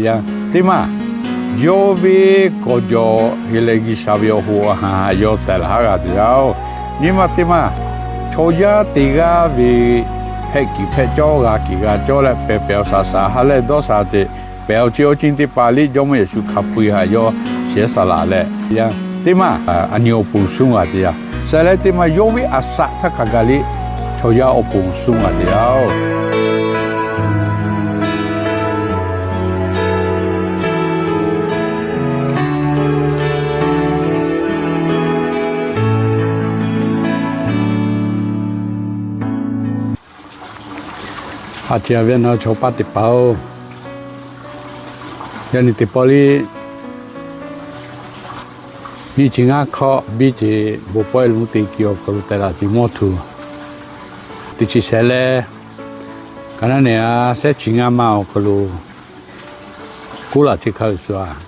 Teˇ maˇ, yawˇ ve k'awꞈ jawˬ heˆ leh G'uiˬsha ve awˬ hoꞈ awˬ hanˬ htaꞈ yawˇ teh laˬ haˉ g'a teˇ yanˇ-oˬ, nyi ma teˇ maˇ, chaw yaˇ teˇ g'aˇ ve hpehꞈ kiˬ hpehꞈ cawˇ g'a kiˬ g'a cawˇ leh pehˬ pehˬ awˬ shaˍ shaˍ ha leh dawˇ shaˍ ceuˬ pehˬ awˬ chi awˬ ceuˬ teˇ hpaˍ liˇ Jawˇmawˇ Yeˍsuˆ hk'a peu-eˬ htaꞈ yawˇ shehˍ saˍ laꞈ leh, teˇ maˇ aˬ nyi awˬ pon suhˉ g'a teˇ yanˇ, saˍ leh teˇ maˇ yawˇ ve aˬ shaꞈ htaˇ hk'a gaˬ liˇ chaw yaˇ awˬ pon suhˉ g'a teˇ yanˇ-oˬ. A ciˍ a ve na chaw paˇ teˇ hpaˍ-oˬ, yaꞈ nyi teˇ pawˆ liˇ nyiˇ chi ngaˇ hk'awꞈ biˇ ceˬ bon pawehˇ lonˉ teˇ kiˬ awˬ hk'aw lo teh laꞈ tiꞈ mawˇ htu teˇ chi shehˍ leh, ka naˉ neˬ a shehˉ chi ngaˇ ma awˬ hk'aw lo k'oˆ laˬ teˇ hk'a shuˍ shuˍ-a,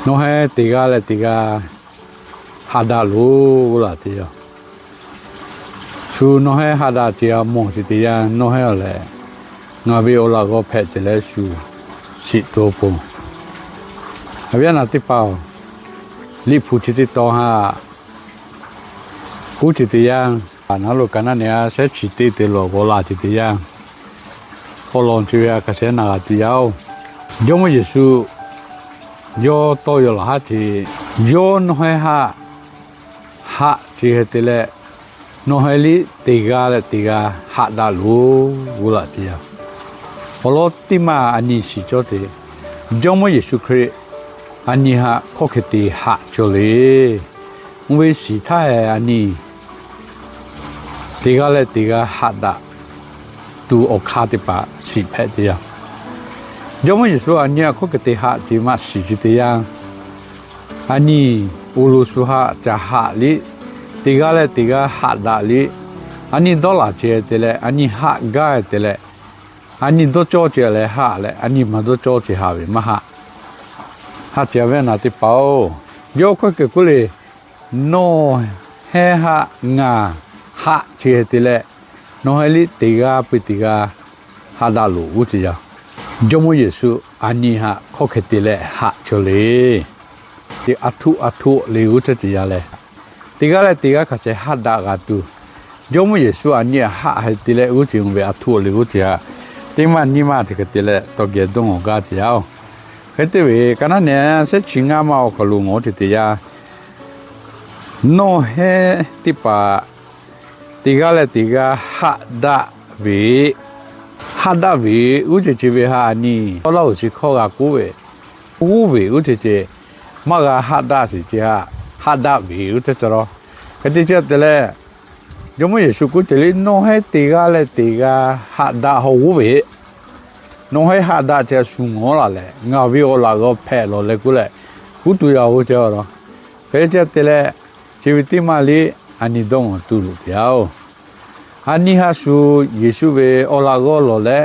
nawˬ hui teˇ g'aˇ leh teˇ g'aˇ haꞈ daꞈ loˬ k'oˆ laˬ teˇ yanˇ, shu nawˬ hui haꞈ daꞈ ceˬ a mawˬ ceˬ teˇ yanˇ, nawˬ hui awˬ lehˬ ngaˬ ve awˬ laꞈ g'awˇ hpehꞈ ceˬ leh shu shiˍ tuˬ awˬ pon, a viˉ a naˍ teˇ hpaˍ-oˬ, liꞈ hpu chi teˇ tawn haꞈ k'oˆ ceˬ teˇ yanˇ, a naˉ lo ka naˉ neˬ a shehˉ chi teˇ te lawˬ g'awˬ laˬ ceˬ teˇ yanˇ, awˬ lawn chi ve a hk'a shehˍ naˬ g'a teˇ yanˇ-oˬ, Jawˇmawˇ Yeˍsuˆ yawˇ tawˇ yaw laˬ haˉ ceˬ, yawˇ nawˬ hui haꞈ haꞈ ceˬ hk'e te leh, nawˬ hui liˇ teˇ g'aˇ leh teˇ g'aˇ haꞈ daꞈ loˬ k'oˆ laˬ teˇ yanˇ, awˬ lawn teˇ maˇ a nyi shiˍ cawˇ te, Jawˇmawˇ Yeˍsuˆ Hkriꞈ a nyi haꞈ hkawˇ hk'e te haꞈ cawˬ le. Oˇ ve shiˍ htaˇ hehꞈ a nyi teˇ g'aˇ leh teˇ g'aˇ haꞈ daꞈ tuˬ awˬ hk'aˇ teˇ hpaˍ shiˍ hpehꞈ teˇ yanˇ, Jawˇmawˇ Yeˍsuˆ a nyi haꞈ hkawˇ hk'e te haꞈ ceˬ maˇ shiˍ ceˬ teˇ yanˇ, a nyi oˇ lo shu haꞈ caˍ haꞈ liˇ, teˇ g'aˇ leh teˇ g'aˇ haꞈ daꞈ liˇ, a nyi dawˇ laˬ ceˬ te leh a nyi haꞈ gaˇ te leh, a nyi dawˇ cawˇ ceˬ leh haꞈ leh a nyi maˇ dawˇ cawˇ ceˬ haꞈ ve maˇ haꞈ. Haꞈ ceˬ a ve naˬ teˇ hpaˍ-oˬ, yawˇ hkawˇ hk'e k'oˆ le, nawˬ hui haꞈ ngaˬ haꞈ ceˬ te leh, nawˬ hui liˇ teˇ g'aˇ pui teˇ g'aˇ haꞈ daꞈ loˬ g'uˇ ceˬ yaˇ, Jawˇmawˇ Yeˍsuˆ a nyi haꞈ hkawˇ hk'e te leh haꞈ cawˬ le. Aˬ htoꞈ aˬ htoꞈ le g'uˇ ceˬ yaˇ leh, teˇ g'aˇ leh teˇ g'aˇ hk'a shehˍ haꞈ daꞈ g'a tuˬ, Jawˇmawˇ Yeˍsuˆ a nyi haꞈ hk'e te leh g'uˇ ceˬ ve aˬ htoꞈ le g'uˇ ceˬ yaˇ, teˇ maˇ nyiˇ maˇ chi hk'e te leh tawˇ geh dawˇ ngawˬ gaˇ ceˬ yaˇ-oˬ, hk'e te ve ka naˉ neˬ a shehˉ chi ngaˇ ma awˬ hk'aw lo ngawˬ ceˬ teˇ yanˇ, nawˬ hui teˇ hpaˍ teˇ g'aˇ leh teˇ g'aˇ haꞈ daꞈ ve, haꞈ daꞈ ve g'uˇ ceˬ ceˬ ve haꞈ a nyi tawˇ laˇ-oˬ chi hkawˇ g'a k'oˆ ve, g'uˇ ve g'uˇ ceˬ ceˬ maˇ g'a haꞈ daꞈ sheˍ ceˬ haꞈ, haꞈ daꞈ ve g'uˇ ceˬ ceˬ la, hk'e te chi te leh, Jawˇmawˇ Yeˍsuˆ k'oˆ ceˬ le, nawˬ hui teˇ g'aˇ leh teˇ g'aˇ haꞈ daꞈ haw g'uˇ ve, nawˬ hui haꞈ daꞈ ceˬ shu ngawˬ laˬ leh ngaˬ ve awˬ laꞈ g'awˇ hpehꞈ lawˬ leh k'oˆ leh, kuˉ tuˬ yaˇ g'uˇ ceˬ la, hk'e te leh, chi ve teˇ maˇ liˇ a nyi dawˇ ngawˬ tuˬ loˬ teˇ yanˇ-oˬ, a nyi haꞈ shu Yeˍsuˆ ve awˬ laꞈ g'awˇ lawˬ leh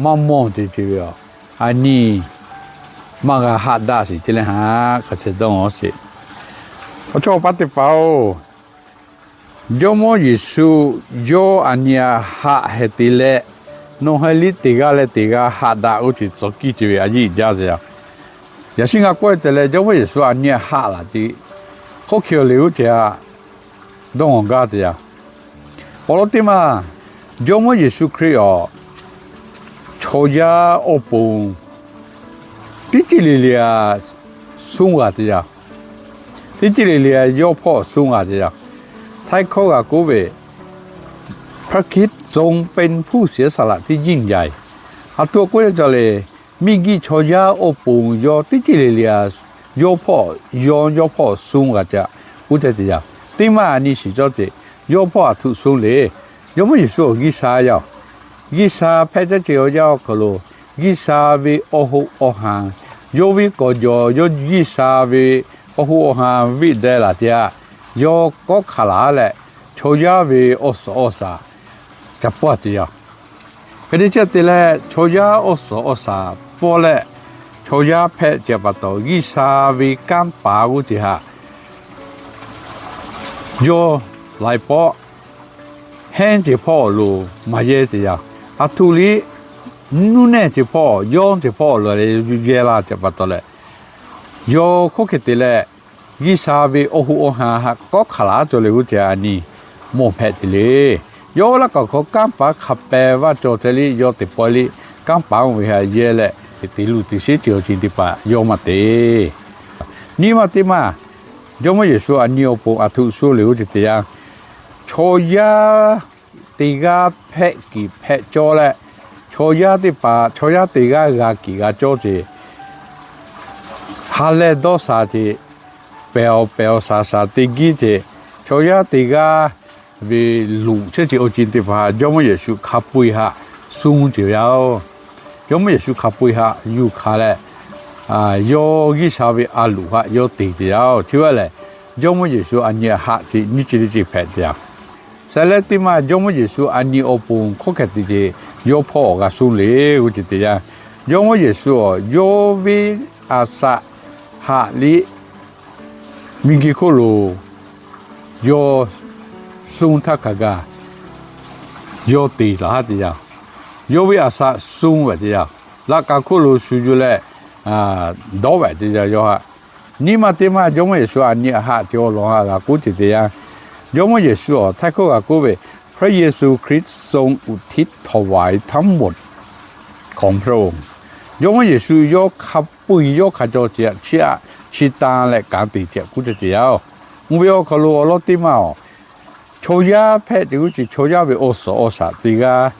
maˇ mawˬ te ceˬ ve a, a nyi maˇ g'a haꞈ daꞈ sheˍ ceˬ leh haꞈ hk'a shehˍ dawˇ ngawˬ sheˍ. Awˬ chawˇ awˬ paˇ teˇ hpaˍ-oˬ, Jawˇmawˇ Yeˍsuˆ yawˇ a nyi haꞈ hk'e te leh, nawˬ hui liˇ teˇ g'aˇ leh teˇ g'aˇ haꞈ daꞈ g'uˇ ceˬ tcuh kiˇ ceˬ ve a yiˇ jaˇ te yaˇ, yaꞈ shinˉ ngaˬ k'oˆ te leh Jawˇmawˇ Yeˍsuˆ a nyi haꞈ laˬ ceˬ, hk'oˆ hk'e le g'uˇ ceˬ haꞈ dawˇ ngawˬ gaˇ te yaˇ, awˬ lawn teˇ maˇ Jawˇmawˇ Yeˍsuˆ Hkriꞈ a chaw yaˇ awˬ pon teˇ ceuˬ le le a suhˉ g'a te yaˇ, teˇ ceuˬ le le a yawˇ hpawˇ suhˉ g'a te yaˇ, htaiˇ hkawˇ g'a k'oˆ ve พระคริสต์ทรงเป็นผู้เสียสละที่ยิ่งใหญ่ a htoꞈ k'oˆ ve cawˬ le, miˬguiˬ chaw yaˇ awˬ pon yawˇ teˇ ceuˬ le le a yawˇ hpawˇ, yawˇ yawˇ hpawˇ suhˉ g'a ca g'uˇ ceˬ te yaˇ, teˇ maˇ a nyi shiˍ cawˇ ceˬ, yawˇ hpawˇ a htoꞈ suhˉ le, Jawˇmawˇ Yeˍsuˆ awˬ G'uiˬsha yaˇ-oˬ, G'uiˬsha hpehꞈ caˇ ceˬ awˬ yaˇ awˬ hk'aw lo, G'uiˬsha ve awˬ hoꞈ awˬ hanˬ, yawˇ ve k'awꞈ jawˬ yawˇ G'uiˬsha ve awˬ hoꞈ awˬ hanˬ veˆ deh laˬ te yaˇ, yawˇ kawˆ hk'aˬ laˬ leh chaw yaˇ ve awˬ suhˍ awˬ shaˍ ca pawˇ te yaˇ, hk'e te chi te leh chaw yaˇ awˬ suhˍ awˬ shaˍ pawˇ leh, chaw yaˇ hpehꞈ ceˬ pa taw G'uiˬsha ve kanˉ paˍ g'uˇ ceˬ haꞈ yawˇ laiˉ pawˆ hehnˇ ceˬ hpawˇ awˬ lo maˍ yehˇ te yaˇ, a htoꞈ liˇ nuˇ nehˇ ceuˬ hpawˇ, yawˇ ceuˬ hpawˇ lehˬ yehˇ laˇ ceh pa taw leh, yawˇ hk'oˆ hk'e te leh, G'uiˬsha ve awˬ hoꞈ awˬ hanˬ haꞈ kawˉ hk'aˬ laˬ cawˬ le g'uˇ ceh a nyi mawˬ hpehꞈ te le. Yawˇ laꞈ k'aꞈ hk'aw kanˉ paˍ hk'a peh vaˇ cawˬ te le, yawˇ teꞈ pawehˇ le kanˉ paˍ oˇ ve haꞈ yehˇ leh, teꞈ te luˬ teꞈ sheˉ ceuˬ awˬ ceuˬ teˇ hpaˍ yawˇ maˇ te. Nyi ma teˇ maˇ, Jawˇmawˇ Yeˍsuˆ a nyi awˬ pon a htoꞈ shuˉ le g'uˇ ceh teˇ yanˇ, chaw yaˇ teˇ g'aˇ hpehꞈ kiˬ hpehꞈ cawˇ leh, chaw yaˇ teˇ hpaˍ chaw yaˇ teˇ g'aˇ g'a kiˬ g'a cawˇ ce, ha lehˬ dawˇ sha ce, pehˬ awˬ pehˬ awˬ shaˍ shaˍ te giˉ ce, chaw yaˇ teˇ g'aˇ ve luꞈ chehˇ ce awˬ ceuˬ teˇ hpaˍ Jawˇmawˇ Yeˍsuˆ hk'a peu-eˬ haꞈ suh ce yaˇ oˬ. Jawˇmawˇ Yeˍsuˆ hk'a peu-eˬ haꞈ yuˬ hkanˍ leh, yawˇ G'uiˬsha ve a luꞈ haꞈ yawˇ te ce yaˇ oˬ. Chi ve lehˬ, Jawˇmawˇ Yeˍsuˆ a nyi haꞈ ce nyiˇ ceuˬ teˇ ceuˬ hpehꞈ ce yaˇ. Saˍ lehˬ teˇ maˇ Jawˇmawˇ Yeˍsuˆ a nyi awˬ pon hk'oˆ hk'e te ce, yawˇ hpawˇ awˬ g'a suh le g'uˇ ceh teˇ yanˇ, Jawˇmawˇ Yeˍsuˆ awˬ yawˇ ve a saꞈ haꞈ liꞈ miˬguiˬ hk'oˆ lo yawˇ suh htaˇ hk'a gaˬ yawˇ te laˬ haˉ te yaˇ. Yawˇ ve a saꞈ suh ve te yaˇ, laꞈ ka hk'oˆ lo shu yuˬ leh dawˇ ve te yaˇ yawˇ haꞈ. Nyi ma teˇ maˇ Jawˇmawˇ Yeˍsuˆ a nyi haꞈ ce awˬ lawn haꞈ g'a k'oˆ ce teˇ yanˇ, Jawˇmawˇ Yeˍsuˆ awˬ htaiˍ hkawˇ g'a k'oˆ ve, พระเยซูคริสต์ทรงอุทิศถวายทั้งหมด ของพระองค์ Jawˇmawˇ Yeˍsuˆ yawˇ hk'a peu-eˬ yawˇ hk'a cawˬ ce chiˇ aꞈ chiˇ tanˇ leh kanˉ te ce k'oˆ ce teˇ yanˇ oˬ. Oˇ ve awˬ hk'aw lo awˬ lawn teˇ maˇ oˬ, chaw yaˇ hpehꞈ ce g'uˇ ceh chaw yaˇ ve awˬ suhˍ awˬ shaˍ teˇ g'aˇ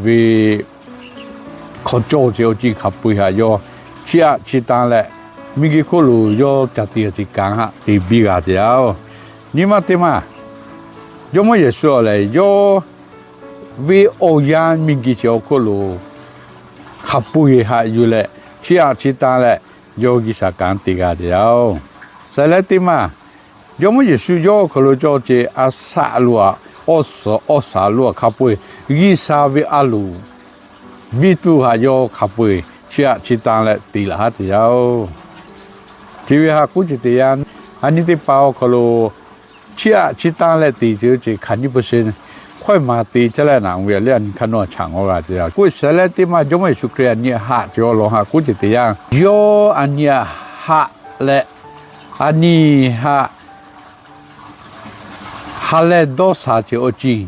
ve hk'aw cawˬ ce awˬ ceuˬ hk'a peu-eˬ haꞈ yawˇ chiˇ aꞈ chiˇ tanˇ leh, miˬguiˬ hk'oˆ lo yawˇ ca te ce kanˉ haꞈ te biˇ g'a ce yaˇ oˬ. Nyi ma teˇ maˇ Jawˇmawˇ Yeˍsuˆ awˬ lehˬ yawˇ ve awˬ yanˇ miˬguiˬ ceh awˬ hk'oˆ lo hk'a peu-eˬ haꞈ yuˬ leh chiˇ aꞈ chiˇ tanˇ leh, yawˇ G'uiˬsha kanˉ te g'a ce yaˇ oˬ. Saˍ lehˬ teˇ maˇ Jawˇmawˇ Yeˍsuˆ yawˇ awˬ hk'aw lo cawˬ ce a saꞈ lo aꞈ, awˬ suhˍ awˬ shaˍ lo aꞈ hk'a peu-eˬ G'uiˬsha ve a loˍ biˇ tuˬ haꞈ yawˇ hk'a peu-eˬ chiˇ aꞈ chiˇ tanˇ leh te laˬ haˉ te yaˇ oˬ. Chi ve haꞈ k'oˆ ce teˇ yanˇ, a nyi teˇ hpaˍ awˬ hk'aw lo chiˇ aꞈ chiˇ tanˇ leh te ce oˇ ce hk'aˬ nyi pu sheˍ hkawehˇ ma te chehˇ leh naꞈ ve le a nyi hk'aˇ nawˬ a chaꞈ ngawˬ g'a ce yaˇ. K'oˆ saˍ lehˬ teˇ maˇ Jawˇmawˇ Yeˍsuˆ Hkriꞈ a nyi haꞈ ce awˬ lawn haꞈ k'oˆ ce teˇ yanˇ, yawˇ a nyi haꞈ leh, a nyi haꞈ ha lehˬ dawˇ sha ce awˬ ceuˬ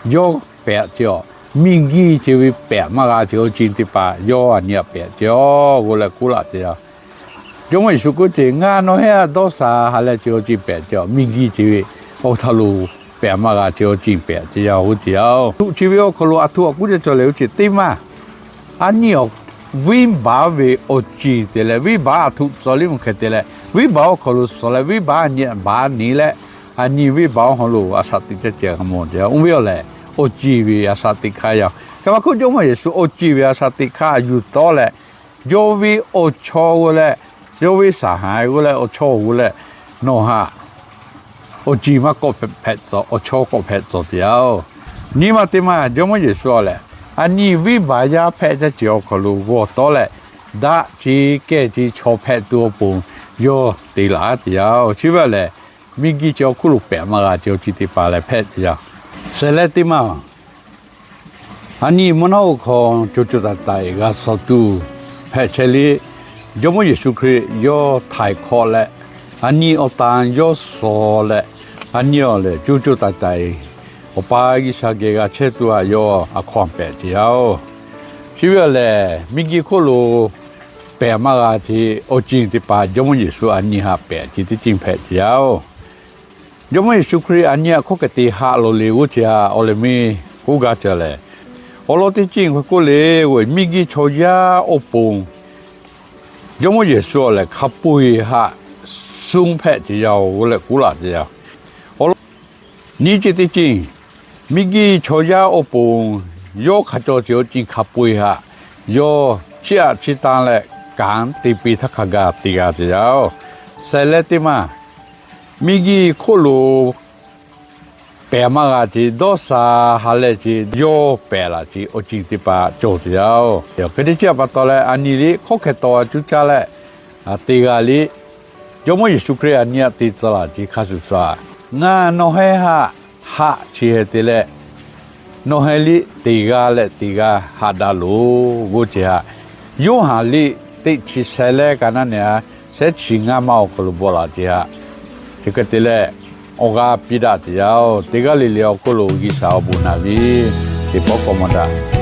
yawˇ pehꞈ ce aˬ. Miˬguiˬ ce ve pehꞈ maˇ g'a ce awˬ ceuˬ teˇ hpaˍ yawˇ a nyi haꞈ pehꞈ ce aˬ g'uˇ leh k'oˆ laꞈ ce yaˇ. Jawˇmawˇ Yeˍsuˆ k'oˆ ce, ngaˬ nawˬ heˆ haꞈ dawˇ sha ha lehˬ ce awˬ ceuˬ pehꞈ ce aˬ. Miˬguiˬ ce ve awˬ htaꞈ lo pehꞈ maˇ g'a ce awˬ ceuˬ pehꞈ ce yaˇ g'uˇ ce yaˇ oˬ. Tuꞈ chi ve awˬ hk'aw lo a htoꞈ a k'oˆ ce cawˬ leh g'uˇ ce teˇ maˇ a nyi awˬ, venˇbaˆ ve awˬ ceuˬ te leh venˇbaˆ a htoꞈ tcuh liˇ mvuhˇ hk'e te leh venˇbaˆ awˬ hk'aw lo suhˍ leh venˇbaˆ a nyi baˆ nyi leh, a nyi venˇbaˆ awˬ hk'aw lo a shaꞈ teꞈ ceh ce g'a mawˬ ce yaˇ. Oˇ ve awˬ lehˬ awˬ ceuˬ ve a shaꞈ teꞈ hk'aˇ yaˇ. Hk'e pa hk'oˆ Jawˇmawˇ Yeˍsuˆ awˬ ceuˬ ve a shaꞈ teꞈ hk'aˇ yuˬ tawˆ leh, yawˇ ve awˬ chawˇ g'uˇ leh, yawˇ ve shaˍ haˍ g'uˇ leh awˬ chawˇ g'uˇ leh, nawˬ haꞈ awˬ ceuˬ maˇ k'awꞈ hpehꞈ tcuh, awˬ chawˇ k'awꞈ hpehꞈ tcuh ce yaˇ oˬ. Nyi ma teˇ maˇ Jawˇmawˇ Yeˍsuˆ awˬ lehˬ, a nyi venˇbaˆ yaˇ hpehꞈ caˇ ce awˬ hk'aw lo g'awˬ tawˆ leh, daꞈ ce kehˬ ce chaw hpehꞈ tuˬ awˬ pon yawˇ te laˬ ce yaˇ oˬ. Chi ve lehˬ, miˬguiˬ ce awˬ hk'oˆ lo pehꞈ maˇ g'a ce awˬ ceuˬ teˇ hpaˍ lehˬ hpehꞈ ce yaˇ. Saˍ lehˬ teˇ maˇ a nyi mvuhˇ naw awˬ hk'aw co co taiˍ taiˍ g'a suh tuˬ hpehꞈ chehˇ le. Jawˇmawˇ Yeˍsuˆ Hkriꞈ yawˇ htaiˍ hkawꞈ leh, a nyi awˬ tan yawˇ suh leh, a nyi awˬ lehˬ co co taiˍ taiˍ Awˬ pa G'uiˬsha geh g'a chehˇ tuˬ haꞈ yawˇ a hkawˇ pehꞈ ce yaˇ oˬ. Chi ve awˬ lehˬ miˬguiˬ hk'oˆ lo pehꞈ maˇ g'a ce awˬ ceuˬ teˇ hpaˍ Jawˇmawˇ Yeˍsuˆ a nyi haꞈ pehꞈ ce teˇ ceuˬ hpehꞈ ce yaˇ oˬ. Jawˇmawˇ Yeˍsuˆ Hkriꞈ a nyi haꞈ hk'oˆ hk'e te haꞈ lo le g'uˇ ce haꞈ awˬ lehˬ miˇ k'oˆ gaˇ ce lehˬ, awˬ lawn teˇ ceuˬ hk'e k'oˆ le g'uˇ miˬguiˬ chaw yaˇ awˬ pon Jawˇmawˇ Yeˍsuˆ awˬ lehˬ hk'a peu-eˬ haꞈ suh hpehꞈ ce yaˇ oˬ g'uˇ leh k'oˆ laꞈ ce yaˇ. Awˬ lawn nyi ce teˇ ceuˬ, miˬguiˬ chaw yaˇ awˬ pon yawˇ hk'a cawˬ ce awˬ ceuˬ hk'a peu-eˬ haꞈ yawˇ chiˇ aꞈ chiˇ tanˇ leh kanˉ te piˇ htaˇ hk'a gaˬ te g'a ce yaˇ oˬ. Saˍ lehˬ teˇ maˇ miˬguiˬ hk'oˆ lo pehˬ maˇ g'a ce dawˇ sha ha lehˬ ce yawˇ pehˬ laˬ ce awˬ ceuˬ teˇ hpaˍ cawˬ ce yaˇ oˬ. Hk'e te chi pa taw leh a nyi liˇ hk'oˆ hk'e taw cuˇ caˇ leh te g'a liˇ Jawˇmawˇ Yeˍsuˆ Hkriꞈ a nyi haꞈ te tcuh laˬ ce hk'a shuˍ shuˍ, ngaˬ nawˬ heˆ haꞈ haꞈ chi hk'e te leh Nawˬ hui liꞈ teˇ g'aˇ leh teˇ g'aˇ haꞈ daꞈ loˬ g'oˇ ce haꞈ, Yoˇhanˬ liꞈ teˇ chi sheh leh ka naˉ nehˬ a, shehˉ chi ngaˇ maˇ awˬ hk'aw lo bvuhꞈ laꞈ ce haꞈ, chi hk'e te leh awˬ g'aˇ piˇ daꞈ te yaˇ oˬ. Teˇ g'aˇ le le awˬ hk'oˆ lo G'uiˬsha awˬ bon naˍ ve teˇ pawˆ k'awꞈ maw daꞈ.